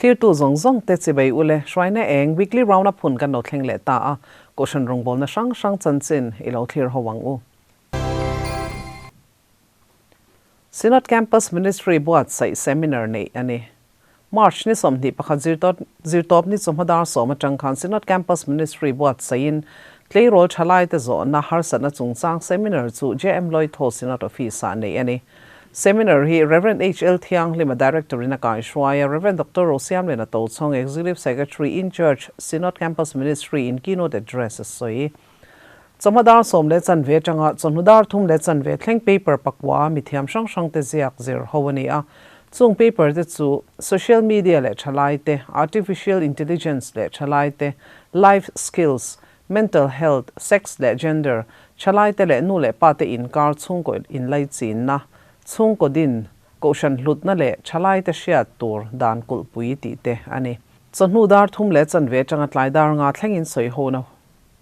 Thlirtu zawng zawng te chibai ule, hruaina eng weekly round up hun kan lo thleng leh ta a, Kohhran rawngbawlna hrang hrang chanchin i lo thlir ho ang u. Synod Campus Ministry buatsaih seminar neih a ni. March ni 21 zirtawp zirtawp ni chawhma dar sawm atang khan Synod Campus Ministry buatsaihin tleirawl thalaite zawhna harsatna chungchang seminar chu JM Lloyd Hall Synod Office-ah neih a ni. Seminar hi Rev. HL Thianghlima Director in a kaihruai a, Rev. Doctor Rosiamliana Tochhawng Executive Secretary in Church Synod Campus Ministry in keynote address a sawi. Chawhma dar sawm leh chanve atanga chawhnu dar thum leh chanve thleng paper pakua mithiam hrang hrang te ziak zir ho a ni a. Chung paper te chu Social Media leh thalai te, Artificial Intelligence leh thalai te, Life Skills, Mental Health, Sex leh Gender, thalai te leh nu leh pa te inkar chhungkaw inlaichinna, chhungkaw din, kohhran hlutna leh thalai te hriat tur dan kulhpui tih te a ni. Chawhnu dar thum leh chanve atanga tlai dar nga thlengin sawi hona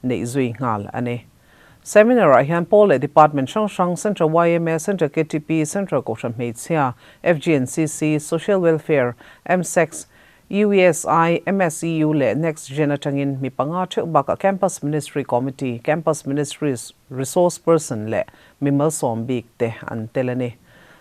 neih zui nghal a ni. Seminar-ah hian pawl leh department hrang hrang, Central yma, Central ktp, Central Kohhran Hmeichhia, FGNCC, Social Welfare, MSECS, UESI, MSEU leh Next Gen atangin mi panga theuh bakah Campus Ministry Committee, Campus Ministry Resource Person leh mi malsawm bik te an tel a ni.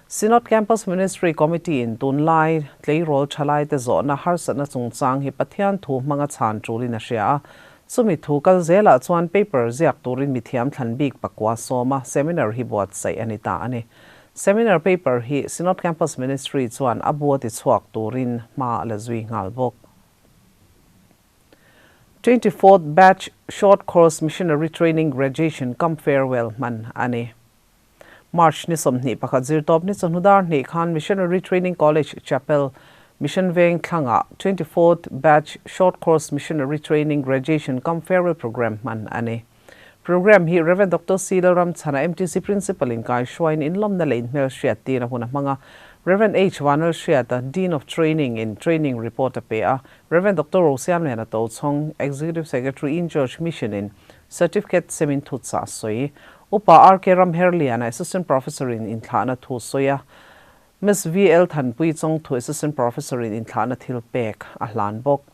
Synod Campus Ministry Committee in tunlai tleirawl thalaite zawhna harsatna chungchang hi Pathian thu hmanga chhan tulin a hria a, Chumi thu kal zelah chuan paper ziak turin mithiam thlan bik pakua sawma seminar hi buatsaih a ni ta a ni. Seminar paper hi Synod Campus Ministry chuan a bu a ti chhuak turin hma a la zui nghal bawk. 24th Batch Short Course Missionary Training Graduation cum Farewell hman a ni. March ni 21 zirtawp ni chawhnu dar hnih khan Missionary Training College Chapel, Mission Veng thlangah 24th Batch Short Course Missionary Training Graduation cum Farewell Programme hman a ni. Programme hi Rev. Doctor C. Lalramchhana MTC Principal in kaihruaiin inlawmna leh inhmelhriat tir a hun a hmang a, Rev. H. Vanlalhriata, Dean of Training in Training Report a pe a, Rev. Doctor Rosiamliana Tochhawng, Executive Secretary in Church Mission in Certificate semin thutsa a sawi. Upa RK Ramherliana, Assistant Professor in inthlahna thu sawi a, Miss VL Thanpui Chawngthu, Assistant Professor in inthlahna thil pek a hlan bawk.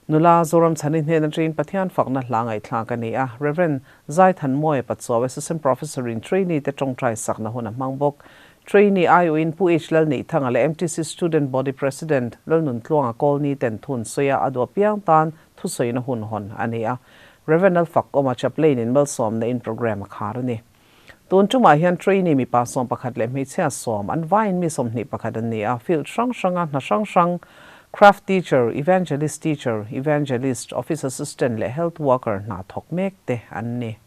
Nula Zoram Chhani hnen atangin Pathian fakna hla ngaihthlak a ni a, Rev. Zai Thanmawia Pachuau, Assistant Professor in trainee te tawngtai sakna hun a hmang bawk. Trainee aiawhin Pu H Lalneihthanga leh MTC Student Body President Lalnuntluanga Kawlni ten thun sawi a, a duh apiang tan thusawina hun hawn a ni a. Rev. Lalfakawma Chaplain in malsawmna in programme a khar a ni. Tun tumah hian trainee mipa 11 leh hmeichhia 10 an vaiin mi 21 an ni a, field hrang hranga hna hrang hrang, craft teacher, evangelist teacher, evangelist, office assistant leh health worker hna thawk mek te an ni.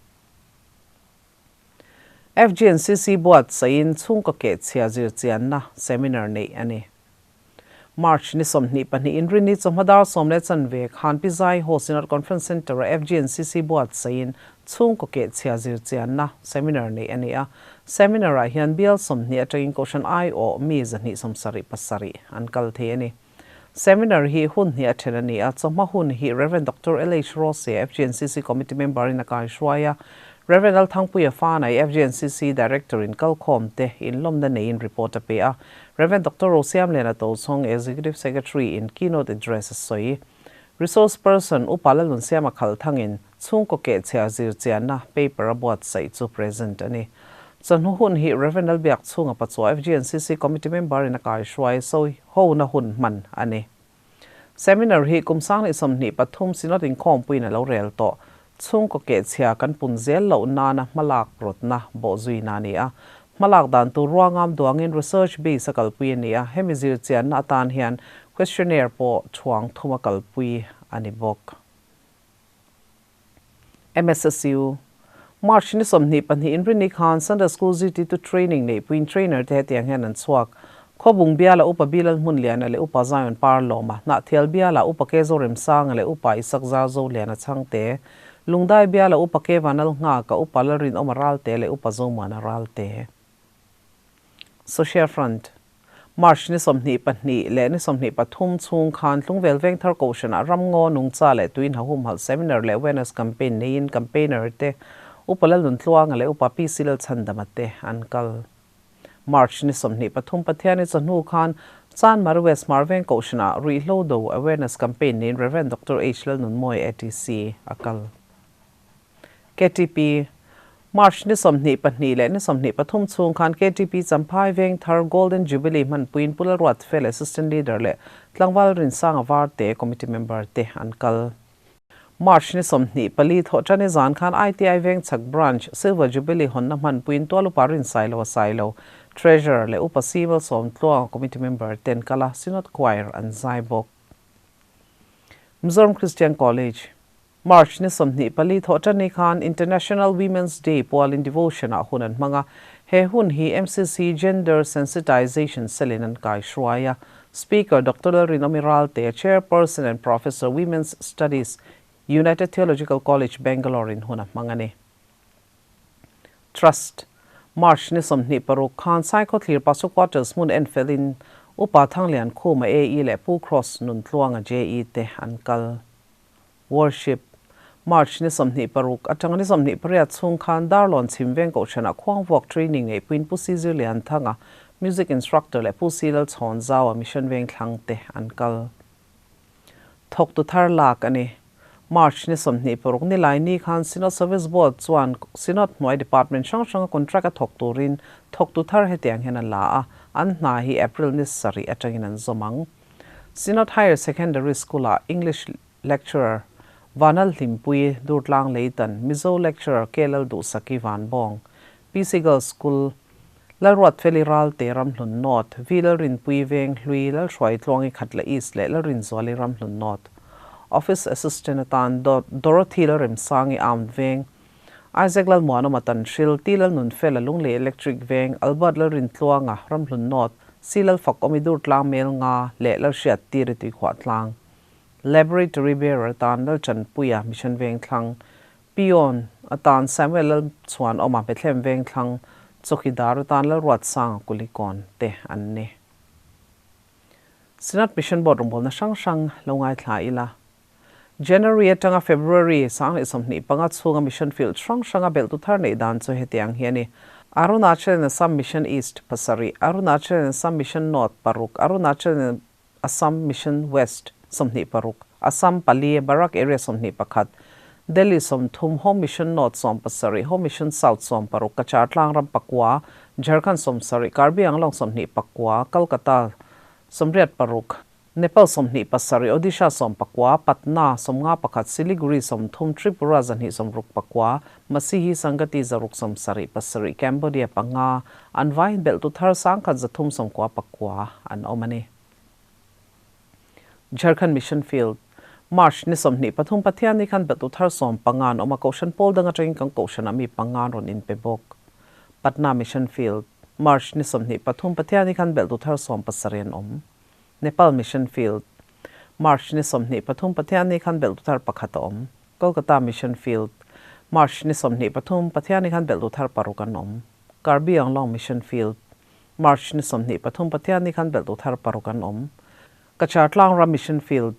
FGNCC buatsaihin chhungkaw kehchhia zirchianna seminar neih a ni. March ni 22 inrinni chawhma dar sawm leh chanve khan Pi Zai Hall Synod Conference Centre-a FGNCC buatsaihin chhungkaw kehchhia zirchianna seminar neih a ni a. Seminar-ah hian bial 20 atangin Kohhran aiawh mi 277 an kal thei a ni. Seminar hi hun hnih a then a ni a, chawhma hun hi Rev. Doctor LH Rose, FGNCC Committee member in a kaihruai a, Rev. Lalthangpuia Fanai, FGNCC Director in kalkhawm te inlawmna neiin report a pe a, Rev. Doctor Rosiamliana Tochhawng, Executive Secretary in keynote address a sawi. Resource person Upa Lalunsiama Khalthangin chhungkaw kehchhia zirchianna paper a buatsaih chu present a ni. Chawhnu hun hi Rev. Lalbiakchhunga Pachuau FGNCC Committee member in a kaihruai sawi hona hun hman a ni. Seminar hi kum 2023 Synod inkhawmpuiin a lo rel tawh. Chhungkaw kehchhia kan pun zel loh nana hmalak rawtna bawhzuina a ni a. Hmalak dan tur ruangam duangin research base a kalpui a ni a, hemi zirchianna atan hian questionnaire pawh thuang thum a kalpui a ni bawk. MSSU, March ni 22 inrinni khan Sunday School zirtirtu training neihpuiin trainer te hetiang hian an chhuak. Khawbung biala Upa Bilal Hmunliana leh Upa Zion Parlawma, Hnahthial biala Upa Kezo Remsanga leh Upa Isak Zarzo Liana Chhangte, Lungdai biala Upa Kevanal Nghaka, Upa Lalrinawma Ralte leh Upa Zomuana Ralte. Social Front, March ni 22 leh ni 23 chhung khan Tlungvel Vengthar Kohhranah Ramngaw Nungcha leh Tuinha Humhalh Seminar leh Awareness Campaign neiin campaigner te Upa Lalnuntluanga leh Upa PC Lalchhandama te an kal. March ni 23 Pathiani chawhnu khan Chanmari West Hmarveng Kohhranah Ruihhlo Do Awareness Campaign niin Rev. Doctor H. Lalnunmawia ATC a kal. Ktp, March ni 22 leh ni 23 chhung khan ktp Champhai Vengthar Golden Jubilee hmanpuiin Pu Lalruatfel Assistant Leader leh Tlangval Rinsanga Varte Committee Member te an kal. March ni 24 thawhṭani zan khan ITI Vengchhak Branch Silver Jubilee hawnna hmanpuiin Tualupa Rinsailo a sailo, Treasurer leh Upa Si Malsawmtluanga Committee Member ten kal a, Synod Choir an zai bawk. Mizoram Christian College, March ni 24 thawhṭani khan International Women's Day pualin devotion ah hun an hmang a, he hun hi MCC Gender Sensitization Cell in an kaihruai a, Speaker Doctor Lalrinawmi Ralte, Chairperson and Professor Women's Studies, United Theological College, Bangalore in hun a hmang a ni. Trust, March ni 26 khan Saikhawthlir Pasu Quarters hmun enfel in Upa Thanglian Khuma AE leh Pu Cross Nuntluanga JE te an kal. Worship, March ni 26 atanga ni 28 chhung khan Darlawn Chhimveng Kohhranah Khuangvuak Training neihpuiin Pu Si Zirlianthanga, Music Instructor leh Pu Si Lalchhawn Zaua Mission Vengthlang te an kal. Thawktu thar lak a ni. March ni 26 ni lai ni khan Synod Service Board chuan Synod hnuai Department hrang hranga contract a thawk turin thawktu thar hetiang hian a la a, an hna hi April ni sarih atangin an zawm ang. Synod Higher Secondary School-ah English Lecturer, Vanal Hlimpui, Durtlang Leitan, Mizo Lecturer KLL Duhsaki Vanbawng, PC Girls School, Lalruatfeli Ralte Ramhlun North, V Lalrinpui Veng Hlui Lalhruai Tluangi Khatla East leh Lalrinzuali Ramhlun North. Office Assistant atan Dorothy Lalremsangi Armed Veng, Isaac Lalmuanawma Tanhril, T Lalnunfela Lunglei Electric Veng, Albert Lalrintluanga Ramhlun North, C Lalfakawmi Durtlang Melnga leh Lalhriat Tiri Tuikhuahtlang. Laboratory Bearer atan Lalchanpuia Mission Vengthlang, Peon atan Samuel Lalchhuanawma Bethlehem Vengthlang, Chawkidar atan Lalruatsanga Kulikawn te an ni. Synod Mission Board rawngbawlna hrang hrang lo ngaithla ila. January atanga February 2025 chhunga Mission Field hrang hranga belhtu thar neih dan chu hetiang hi a ni. Arunachal and Assam Mission East pasarih, Arunachal and Assam Mission North paruk, Arunachal and Assam Mission West 26, Assam pali, Barak Area 21, Delhi 30, Home Mission North 17, Home Mission South 16, Cachar tlang ram pakua, Jharkhand 70, Karbi Anglong 24, Kolkata 86, Nepal 27, Odisha 19, Patna 51, Siliguri 30, Tripura 264, Masihi Sangati 177, Cambodia panga, an vaiin belhtu thar 1399 an awm a ni. Jharkhand Mission Field, March ni 23 Pathian ni khan belhtu thar 15 an awm a, Kohhran pawl dang atangin kan Kohhranah mi panga an rawn inpe bawk. Patna Mission Field, March ni 23 Pathian ni khan belhtu thar 17 an awm. Nepal Mission Field, March ni 23 Pathian ni khan belhtu thar pakhat a awm. Kolkata Mission Field, March ni 23 Pathian ni khan belhtu thar paruk an awm. Karbi Anglong Mission Field, March ni 23 Pathian ni khan belhtu thar paruk an awm. Cachar tlang ram Mission Field,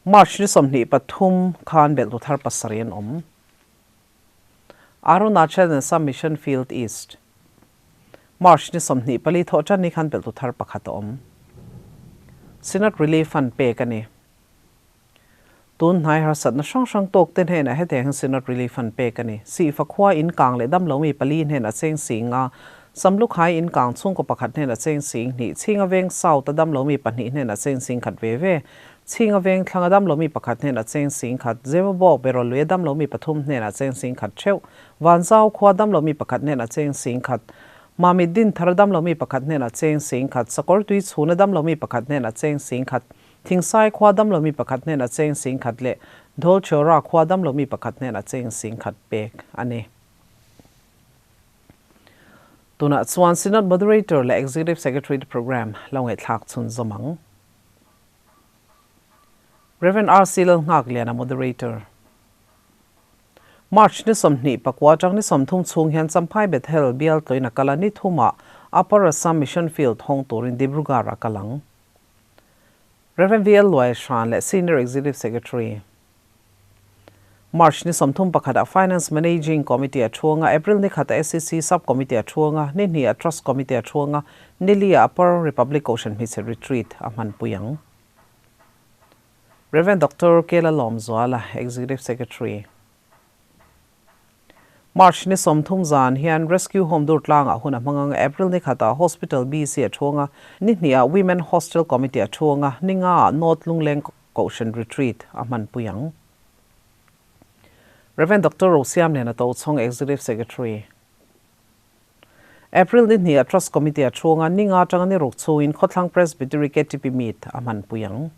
March ni 23 khan belhtu thar pasarih an awm. Arunachal and Assam Mission Field East, March ni 24 thawhṭan ni khan belhtu thar pakhat a awm. Synod Relief Fund pek a ni. Tun hnai harsatna hrang hrang tawk te hnenah hetiang hian Synod Relief Fund pek a ni. Sihfa khua in kang leh dam lomi pali hnenah cheng sing a, Samlukhai in kang chhungkaw pakhat hnenah cheng sing hnih, Chhinga veng South a dam lomi pahnih hnenah cheng sing khat ve ve, Chhinga veng thlang a dam lomi pakhat hnenah cheng sing khat, Zemabawk Berawlui a dam lomi pathum hnenah cheng sing khat theuh, Vanzau khua dam lomi pakhat hnenah cheng sing khat, Mamit Dinthar a dam lomi pakhat hnenah cheng sing khat, Sakawr tui chhun a dam lomi pakhat hnenah cheng sing khat, Thingsai khua dam lomi pakhat hnenah cheng sing khat leh Dholchhora khua dam lomi pakhat hnenah cheng sing khat pek a ni. Tunah chuan Synod Moderator leh Executive Secretary te programme lo ngaihthlak chhun zawm ang. Rev. RC Lalnghakliana Moderator. March ni 24 atang ni 30 chhung hian Champhai Bethel bial tawin a kal a, ni thumah Upper Assam Mission Field hawng turin Dibrugarh a kal ang. Rev. VL Luai Hran leh Senior Executive Secretary. March ni 31 ah Finance Managing Committee a thu anga, April ni khat ah SEC Sub Committee a thu anga, ni hnih ah Trust Committee a thu anga, ni li ah Upper Republic Kohhran Hmeichhe Retreat a hmanpui ang. Rev. Doctor Kela Lawmzuala, Executive Secretary. March ni 30 zan hian Rescue Home Durtlangah hun a hmang anga, April ni khatah Hospital BC a thu anga, ni hnihah Women Hostel Committee a thu anga, ni ngaah North Lungleng Kohhran Retreat a hmanpui ang. Rev. Doctor Rosiamliana Tochhawng Executive Secretary. April ni hnih ah Trust Committee a thu anga, ni nga atanga ni ruk chhungin Khawthlang Presbytery KTP Meet a hmanpui ang.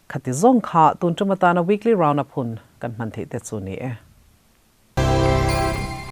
Khati zawng kha tun tum atana Weekly Round-up hun kan hman theih te chu ni e.